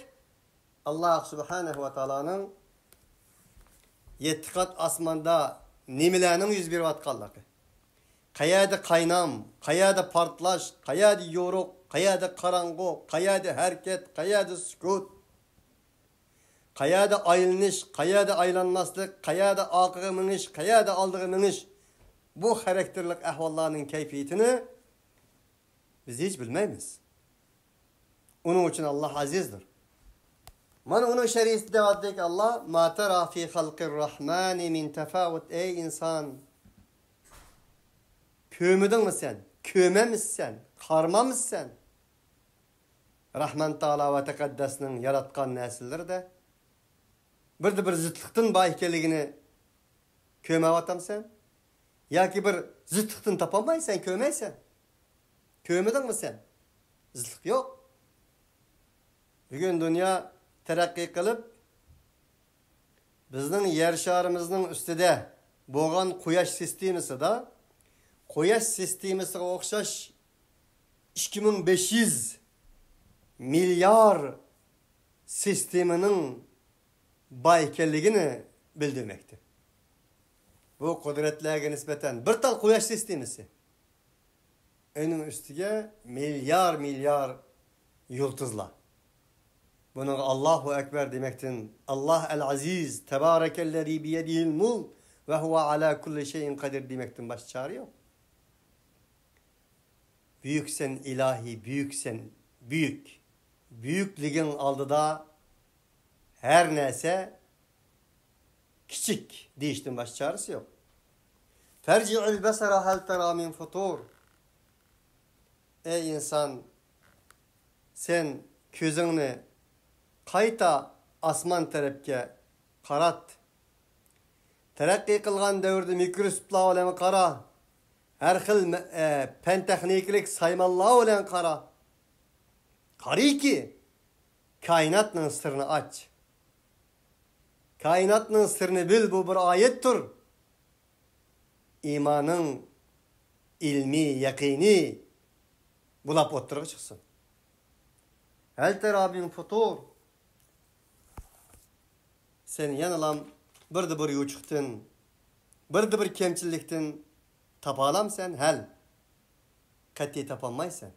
ئاللا سۇبھانەھۇ ۋە تائالانىڭ يەتتە قات ئاسماندا نېمىلەرنىڭ يۈز بېرىۋاتقانلىقى، قەيەردە قاينام، قەيەردە پارتلاش، قەيەردە يورۇق، قەيەردە قاراڭغۇ، قەيەردە ھەرىكەت، قەيەردە سۈكۈت، قەيەردە ئايلىنىش، قەيەردە ئايلانماسلىق، قەيەردە ئارقىغا مېڭىش، قەيەردە ئالدىغا مېڭىش، بۇ خاراكتېرلىق ئەھۋاللارنىڭ كەيپىيىتىنى بىز ھېچ بىلمەيمىز. ئۇنىڭ ئۈچۈن ئاللا ئەزىزدۇر. مانا ئۇنىڭ شەرىئىتىدە دەۋاتىدۇكى، ئاللا، ما تەرا فى خەلقىر رەھمانى مىن تەفاۋۇت. ئەي ئىنسان، كۆرمىدىڭمۇ سەن؟ كۆرمەمسەن؟ قارىمامسەن؟ رەھمان تائالا ۋە تەقەددەسنىڭ ياراتقان نەرسىلىرىدە بىردە بىر زىتلىقتىن بار ئىكەنلىكىنى كۆرمەيۋاتامسەن؟ ياكى بىر زىتلىقتىن تاپالمايسەن، كۆرمەيسەن؟ كۆرمىدىڭمۇ سەن؟ زىتلىق يوق. بۈگۈن دۇنيا تەرەققىي قىلىپ، بىزنىڭ يەر شارىمىزنىڭ ئۈستىدە بولغان قۇياش سىستېمىسىدا، قۇياش سىستېمىسىغا ئوخشاش ئىككى مىڭ بەش يۈز مىليار سىستېمىنىڭ بار ئىكەنلىكىنى بىلدۈرمەكتە. بۇ قۇدرەتلەرگە نىسبەتەن بىر تال قۇياش سىستېمىسى، ئۇنىڭ ئۈستىگە مىليار مىليار يۇلتۇزلار. بۇنىڭغا ئاللاھۇ ئەكبەر دېمەكتىن، ئاللاھ ئەل ئەزىز، تەبارەكەللەزى بىيەدىھىل مۇلك ۋە ھۇۋە ئەلا كۇللى شەيئىن قەدىر دېمەكتىن باشقا چارە يوق. بۈيۈكسەن ئىلاھى، بۈيۈكسەن، بۈيۈك. بۈيۈكلۈكۈڭ ئالدىدا ھەر نەرسە كىچىك دېيىشتىن باشقا چارىسى يوق. فەرجىئىل بەسەرە ھەل تەرا مىن فۇتۇر. ئەي ئىنسان، سەن كۆزۈڭنى قايتا ئاسمان تەرەپكە قارات. تەرەققىي قىلغان دەۋردە مىكروسكوپلار بىلەن قارا. ھەر خىل مە-، ئە، پەن تېخنىكىلىق سايمانلار بىلەن قارا. قاراكى، كائىناتنىڭ سىرىنى ئاچ. كائىناتنىڭ سىرىنى بىل، بۇ بىر ئايەتتۇر. ئىمانىڭ ئىلمىي يەقىنى بۇلاپ ئوتتۇرىغا چىقسۇن. ھەل تەرا مىن فۇتۇر. سەن يەنىلام بىردە بىر يوچۇقتىن، بىردە بىر كەمچىلىكتىن تاپالامسەن؟ ھەل. قەتئىي تاپالمايسەن.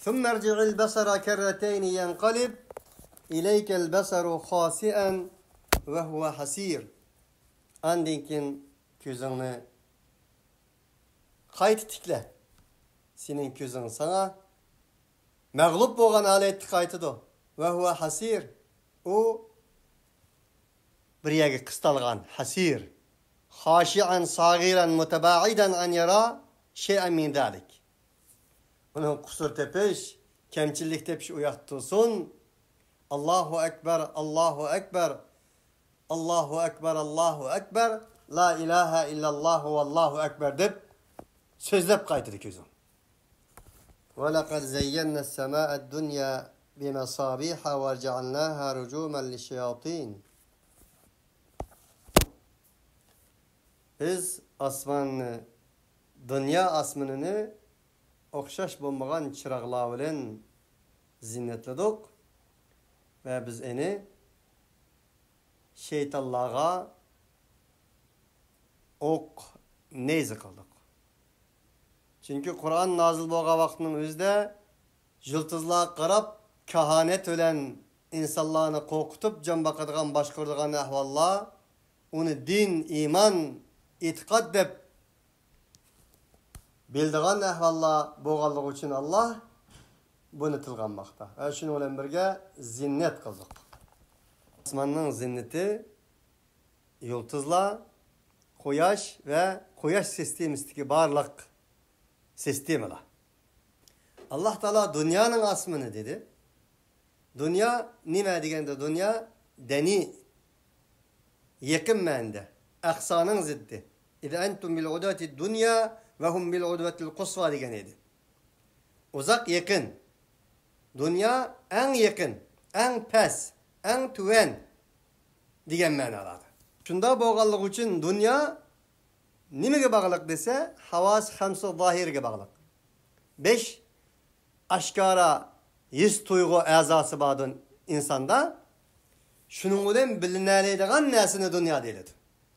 ثم ارجع البصر كرتين ينقلب إليك البصر خاسئا وهو حسير. ئاندىن كېيىن كۆزۈڭنى قايتا تىكلە. سېنىڭ كۆزۈڭ ساڭا مەغلۇپ بولغان ھالەتتە قايتىدۇ. وهو حسير. ئۇ بىر يەرگە قىستالغان، ھەسىر. خاشىئەن ساغىرەن مۇتەبائىدەن ئەن يەرا شەيئەن مىن زالىك. ئۇنىڭ قۇسۇر تېپىش، كەمچىلىك تېپىش ئۇ ياقتا تۇرسۇن. ئاللاھۇ ئەكبەر، ئاللاھۇ ئەكبەر، ئاللاھۇ ئەكبەر، ئاللاھۇ ئەكبەر، لا ئىلاھە ئىللەللاھۇ ۋەللاھۇ ئەكبەر دەپ سۆزلەپ قايتىدۇ كۆزۈڭ. ولقد زينا السماء الدنيا بمصابيح وجعلناها رجوما للشياطين. بىز ئاسماننى، دۇنيا ئاسمىنىنى ئوخشاش بولمىغان چىراغلار بىلەن زىننەتلىدۇق ۋە بىز ئېنى شەيتانلارغا ئوق نەيزە قىلدۇق. چۈنكى قۇرئان نازىل بولغان ۋاقىتنىڭ ئۆزىدە يۇلتۇزلارغا قاراپ، كاھانەت بىلەن ئىنسانلارنى قورقۇتۇپ، جان باقىدىغان، باشقۇرىدىغان ئەھۋاللار، ئۇنى دىن، ئىمان، ئېتىقاد دەپ بىلىدىغان ئەھۋاللار بولغانلىقى ئۈچۈن ئاللا بۇنى تىلغا ئالماقتا. ھە، شۇنىڭ بىلەن بىرگە زىننەت قىلدۇق. ئاسماننىڭ زىننىتى يۇلتۇزلار، قۇياش ۋە قۇياش سىستېمىسىدىكى بارلىق سىستېمىلار. ئاللا تائالا دۇنيانىڭ ئاسمىنى دېدى. دۇنيا نېمە دېگەندە، دۇنيا دەنى، يېقىن مەنىدە، ئەقسانىڭ زىددى. إذ أنتم بالعدوة الدنيا وهم بالعدوة القصوى دېگەن ئىدى. ئۇزاق، يېقىن. دۇنيا ئەڭ يېقىن، ئەڭ پەس، ئەڭ تۆۋەن دېگەن مەنىلەردە. شۇنداق بولغانلىقى ئۈچۈن دۇنيا نېمىگە باغلىق دېسە، ھاۋاسى خەمسە زاھىرىگە باغلىق. بەش ئاشكارا ھېس تۇيغۇ ئەزاسى بار ئىنساندا، شۇنىڭ بىلەن بىلىنەلەيدىغان نەرسىنى دۇنيا دېيىلىدۇ.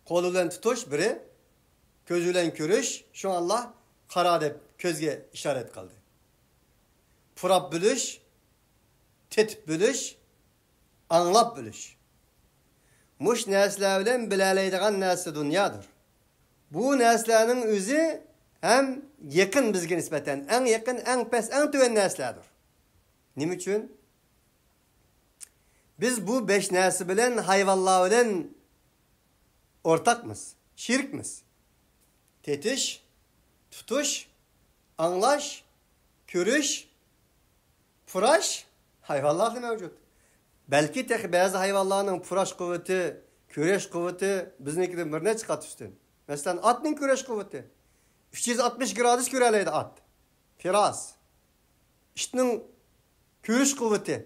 قولى بىلەن تۇتۇش بىرى، كۆزى بىلەن كۆرۈش، شۇڭا ئاللا قارا دەپ كۆزگە ئىشارەت قىلدى. پۇراپ بىلىش، تېتىپ بىلىش، ئاڭلاپ بىلىش. مۇشۇ نەرسىلەر بىلەن بىلەلەيدىغان نەرسە دۇنيادۇر. بۇ نەرسىلەرنىڭ ئۆزى ھەم يېقىن بىزگە نىسبەتەن، ئەڭ يېقىن، ئەڭ پەس، ئەڭ تۆۋەن نەرسىلەردۇر. نېمە ئۈچۈن؟ بىز بۇ بەش نەرسە بىلەن، ھايۋانلار بىلەن ئورتاقمىز، شېرىكمىز. تېتىش، تۇتۇش، ئاڭلاش، كۆرۈش، پۇراش ھايۋانلاردا مەۋجۇت. بەلكى تېخى بەزى ھايۋانلارنىڭ پۇراش قۇۋۋىتى، كۈرەش قۇۋۋىتى بىزنىڭكىدىن بىر نەچچە قات ئۈستۈن. مەسىلەن، ئاتنىڭ كۈرەش قۇۋۋىتى ئۈچ يۈز ئاتمىش گرادۇس كۆرەلەيدۇ ئات. فىراس. ئىتنىڭ كۆرۈش قۇۋۋىتى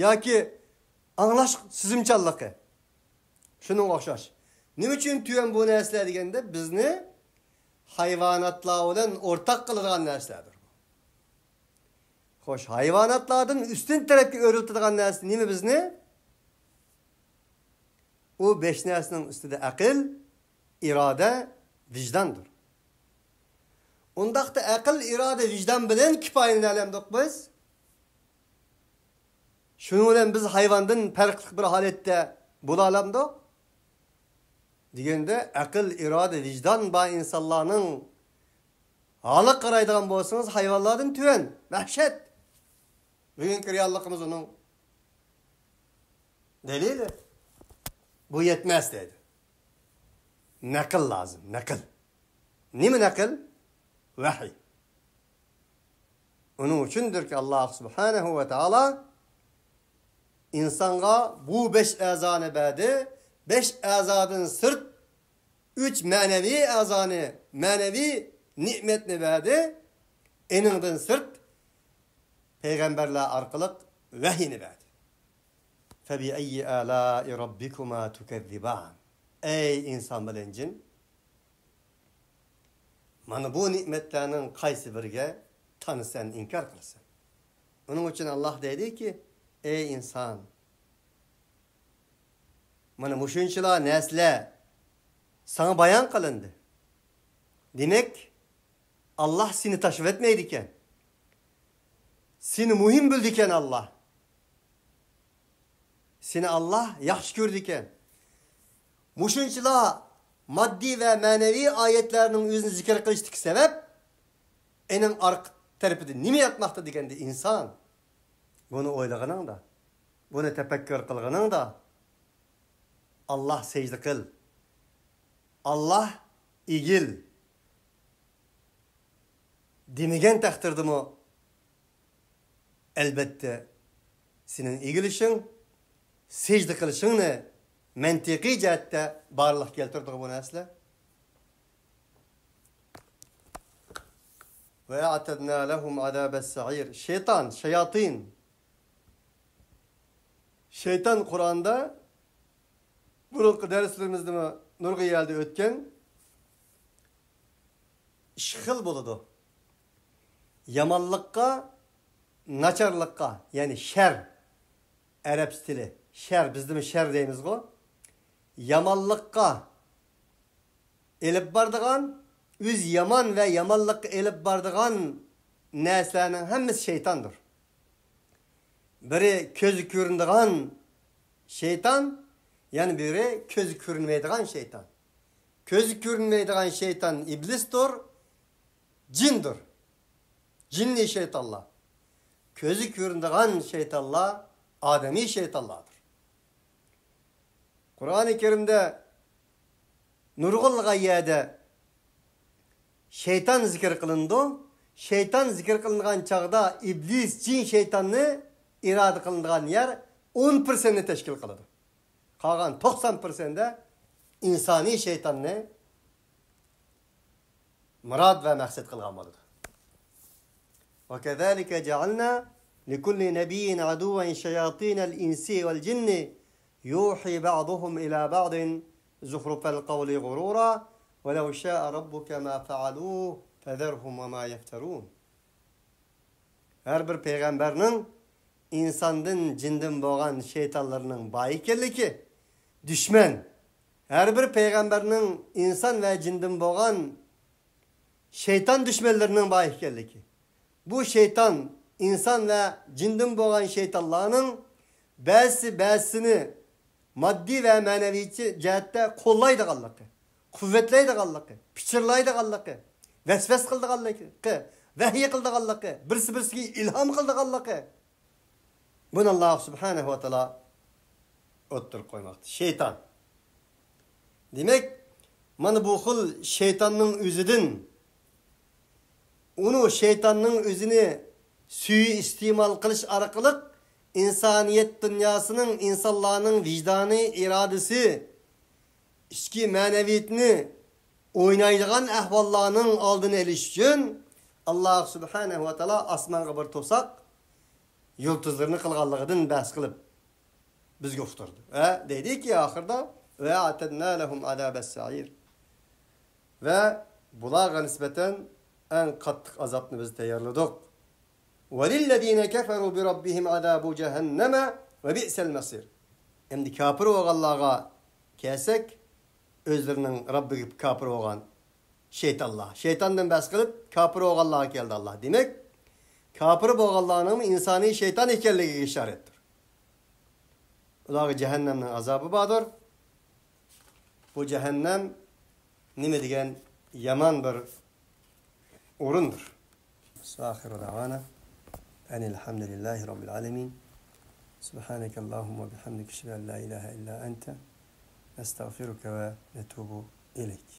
ياكى ئاڭلاش سېزىمچانلىقى. شۇنىڭغا ئوخشاش. نېمە ئۈچۈن تۆۋەن بۇ نەرسىلەر دېگەندە، بىزنى ھايۋاناتلار بىلەن ئورتاق قىلىدىغان نەرسىلەردۇر. خوش، ھايۋاناتلاردىن ئۈستۈن تەرەپكە ئۆرلىتىدىغان نەرسە نېمە بىزنى؟ ئۇ بەش نەرسىنىڭ ئۈستىدە ئەقىل، ئىرادە، ۋىجداندۇر. ئۇنداقتا ئەقىل، ئىرادە، ۋىجدان بىلەن كۇپايىلىنەلەمدۇق بىز؟ شۇنىڭ بىلەن بىز ھايۋاندىن پەرقلىق بىر ھالەتتە بولالامدۇق؟ دېگەندە، ئەقىل، ئىرادە، ۋىجدان بار ئىنسانلارنىڭ ھالىغا قارايدىغان بولسىڭىز، ھايۋانلاردىن تۆۋەن، ۋەھشەت. بۈگۈنكى رېئاللىقىمىز ئۇنىڭ دەلىلى. بۇ يەتمەس دەيدۇ. نەقىل لازىم، نەقىل. نېمە نەقىل؟ ۋەھىي. ئۇنىڭ ئۈچۈندۇركى، ئاللا سۇبھانەھۇ ۋە تائالا ئىنسانغا بۇ بەش ئەزانى بەردى. بەش ئەزادىن سىرت ئۈچ مەنىۋى ئەزانى، مەنىۋى نېمەتنى بەردى. ئېنىڭدىن سىرت پەيغەمبەرلەر ئارقىلىق ۋەھىينى بەردى. فَبِأَيِّ آلَاءِ رَبِّكُمَا تُكَذِّبَانِ. ئەي ئىنسان بىلەن جىن، مانا بۇ نېمەتلەرنىڭ قايسى بىرىگە تانىسەن، ئىنكار قىلىسەن؟ ئۇنىڭ ئۈچۈن ئاللا دەيدىكى، ئەي ئىنسان، مانا مۇشۇنچىلا نەرسىلەر ساڭا بايان قىلىندى. دېمەك، ئاللا سېنى تاشلىۋەتمەيدىكەن. سېنى مۇھىم بىلىدىكەن ئاللا. سېنى ئاللا ياخشى كۆرىدىكەن. مۇشۇنچىلا ماددىي ۋە مەنىۋى ئايەتلەرنىڭ ئۆزىنى زىكىر قىلىشتىكى سەۋەب، ئېنىڭ ئارقا تەرىپىدە نېمە ياتماقتا دېگەندە ئىنسان، بۇنى ئويلىغىنىڭدا، بۇنى تەپەككۇر قىلغىنىڭدا، ئاللا سەجدە قىل، ئاللا ئېگىل دېمىگەن تەقدىردىمۇ، ئەلبەتتە، سېنىڭ ئېگىلىشىڭ، سەجدە قىلىشىڭنى مەنتىقىي جەھەتتە بارلىققا كەلتۈرىدىغۇ بۇ نەرسىلەر. وَأَعْتَدْنَا لَهُمْ عَذَابَ السَّعِيرِ. شەيتان، شاياتىن. شەيتان قۇرئاندا بۇرۇنقى دەرسلىرىمىزدىمۇ نۇرغۇن يەردە ئۆتكەن. ئىككى خىل بولىدۇ. يامانلىققا، ناچارلىققا، يەنى شەر، ئەرەبچە تىلى، شەر، بىزدىمۇ شەر دەيمىزغۇ. يامانلىققا ئېلىپ بارىدىغان، ئۆزى يامان ۋە يامانلىققا ئېلىپ بارىدىغان نەرسىلەرنىڭ ھەممىسى شەيتاندۇر. بىرى كۆزى كۆرۈنىدىغان شەيتان، يەنە بىرى كۆزى كۆرۈنمەيدىغان شەيتان. كۆزى كۆرۈنمەيدىغان شەيتان ئىبلىستۇر، جىندۇر. جىننىي شەيتانلار. كۆزى كۆرۈنىدىغان شەيتانلار ئادەمىي شەيتانلاردۇر. قۇرئانى كەرىمدە نۇرغۇنلىغان يەردە شەيتان زىكىر قىلىنىدۇ. شەيتان زىكىر قىلىنغان چاغدا ئىبلىس، جىن شەيتاننى ئىرادە قىلىنىدىغان يەر ئون پىرسەنتنى تەشكىل قىلىدۇ. قالغان توقسان پىرسەنتتە ئىنسانىي شەيتاننى مۇراد ۋە مەقسەت قىلغان بولىدۇ. وَكَذَلِكَ جَعَلْنَا لكل نبي عدوا شياطين الإنس والجن يوحي بعضهم إلى بعض زخرف القول غرورا ولو شاء ربك ما فعلوه فذرهم وما يفترون. ھەر بىر پەيغەمبەرنىڭ ئىنساندىن، جىندىن بولغان شەيتانلىرىنىڭ بار ئىكەنلىكى، دۈشمەن. ھەر بىر پەيغەمبەرنىڭ ئىنسان ۋە جىندىن بولغان شەيتان دۈشمەنلىرىنىڭ بار ئىكەنلىكى. بۇ شەيتان، ئىنسان ۋە جىندىن بولغان شەيتانلارنىڭ بەزىسى بەزىسىنى ماددىي ۋە مەنىۋى جەھەتتە قوللايدىغانلىقى، قۇۋۋەتلەيدىغانلىقى، پىچىرلايدىغانلىقى، ۋەسۋەسە قىلىدىغانلىقى، ۋەھىي قىلىدىغانلىقى، بىرسى بىرسىگە ئىلھام قىلىدىغانلىقى، بۇنى ئاللاھ سۇبھانەھۇ ۋە تائالا ئوتتۇرىغا قويماقتا. شەيتان. دېمەك، مانا بۇ خىل شەيتاننىڭ ئۆزىدىن، ئۇنى شەيتاننىڭ ئۆزىنى سۇيىئىستېمال قىلىش ئارقىلىق ئىنسانىيەت دۇنياسىنىڭ، ئىنسانلارنىڭ ۋىجدانى، ئىرادىسى، ئىچكى مەنىۋىيىتىنى ئوينايدىغان ئەھۋاللارنىڭ ئالدىنى ئېلىش ئۈچۈن، ئاللاھ سۇبھانەھۇ ۋە تائالا ئاسمانغا بىر توساق يۇلتۇزلىرىنى قىلغانلىقىدىن بەھس قىلىپ، بىزگە ئۇقتۇردى. ۋە دەيدىكى ئاخىرىدا، وأعتدنا لهم عذاب السعير. ۋە بۇلارغا نىسبەتەن ئەڭ قاتتىق ئازابنى بىز تەييارلىدۇق. وللذين كفروا بربهم عذاب جهنم وبئس المصير. ئەمدى كاپىر بولغانلارغا كەلسەك، ئۆزلىرىنىڭ رەببىگە كاپىر بولغان شەيتانلار. شەيتاندىن بەھس قىلىپ، كاپىر بولغانلارغا كەلدى ئاللاھ. دېمەك، كاپىر بولغانلارنىڭمۇ ئىنسانىي شەيتان ئىكەنلىكىگە ئىشارەتتۇر. ئۇلارغا جەھەننەمنىڭ ئازابى باردۇر. بۇ جەھەننەم نېمە دېگەن يامان بىر ئورۇندۇر. وآخر دعوانا أن الحمد لله رب العالمين. سبحانك اللهم وبحمدك، أشهد أن لا إله إلا أنت، نستغفرك ونتوب إليك.